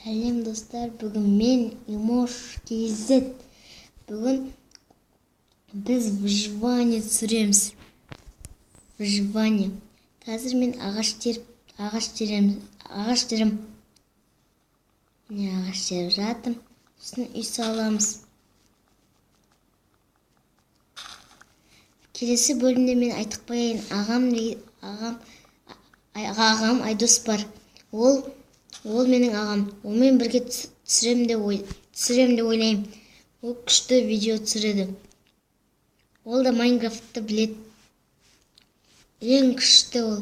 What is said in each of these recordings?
Сәлем достар, бүгін мен Имош KZ. Бүгін біз выживание түсіреміз. Выживание. Қазір мен ағаш терем. Міне ағаш теріп жатырмын. Сосын үй саламыз. Келесі бөлімде мен айтып қояйын, ағам Айдос бар. Ол менің ағам. Онымен бірге түсірем деп ойлаймын. Ол күшті видео түсіреді. Ол да Майнкрафтты біледі. Ең күшті ол.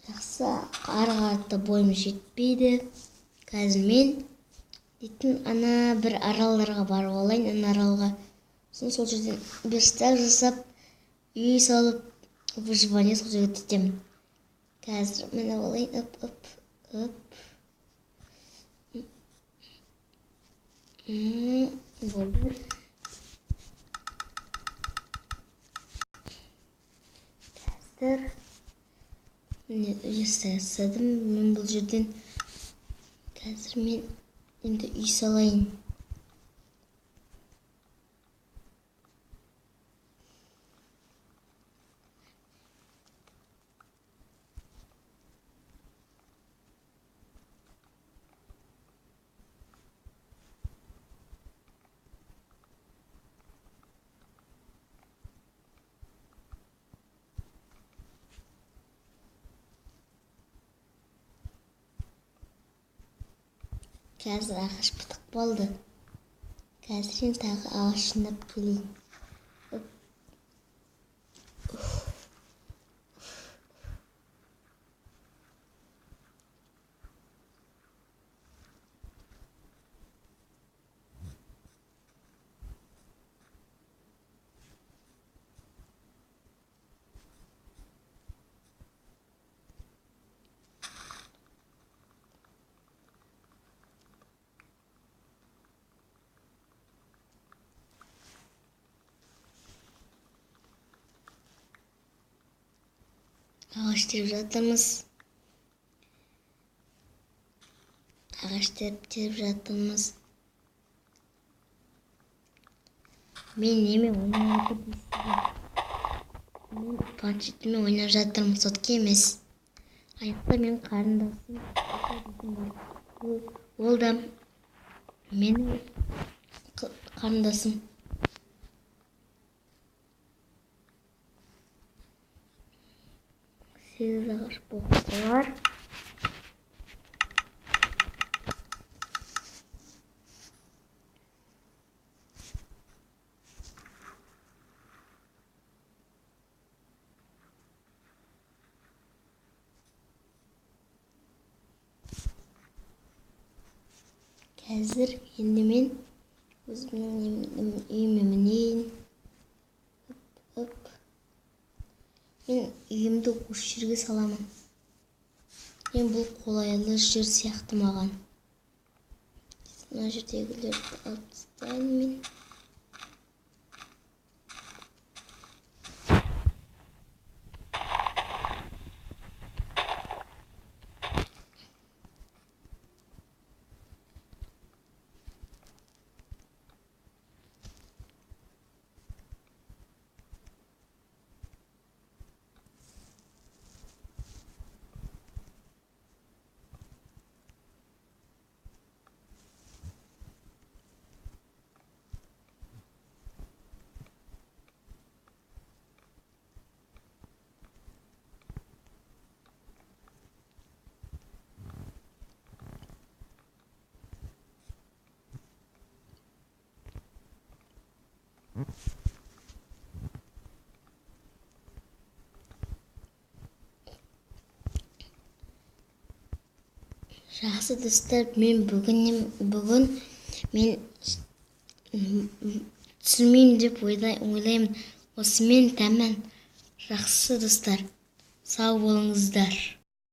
Жақсы, ары қарата бойым жетпейді. Қазір мен дейтін ана бір аралдарға барып алайын, ана аралға. Сосын сол жерден верстак жасап, үй салып, выживание сол жерге кетемін. Қазір міне алайын, оп, оп, оп. Болды. Қазір міне верстак жасадым. Мен бұл жерден қазір мен енді үй салайын. Қазір ағаш бітіп болды. Қазір енді тағы ағаш жинап келейін. Ағаш теріп жатырмыз. Ағаш теріп жатырмыз. Мен немен ойнап жатырмын? Мен планшетіммен ойнап жатырмын, сотка емес. Аяқта менің қарындасым бар. Ол да менің қарындасым. 8 ағаш болар. Қазір енді мен өзімнің үйіме мінейін. Оп. Мен үйімді осы жерге саламын. Мен бұл қолайлы жер сияқты маған. Мына жердегілерді алып тастайын мен. Жақсы достар, мен бүгін мен түсірмеймін деп ойлаймын. Осымен тәмам. Жақсы достар, сау болыңыздар.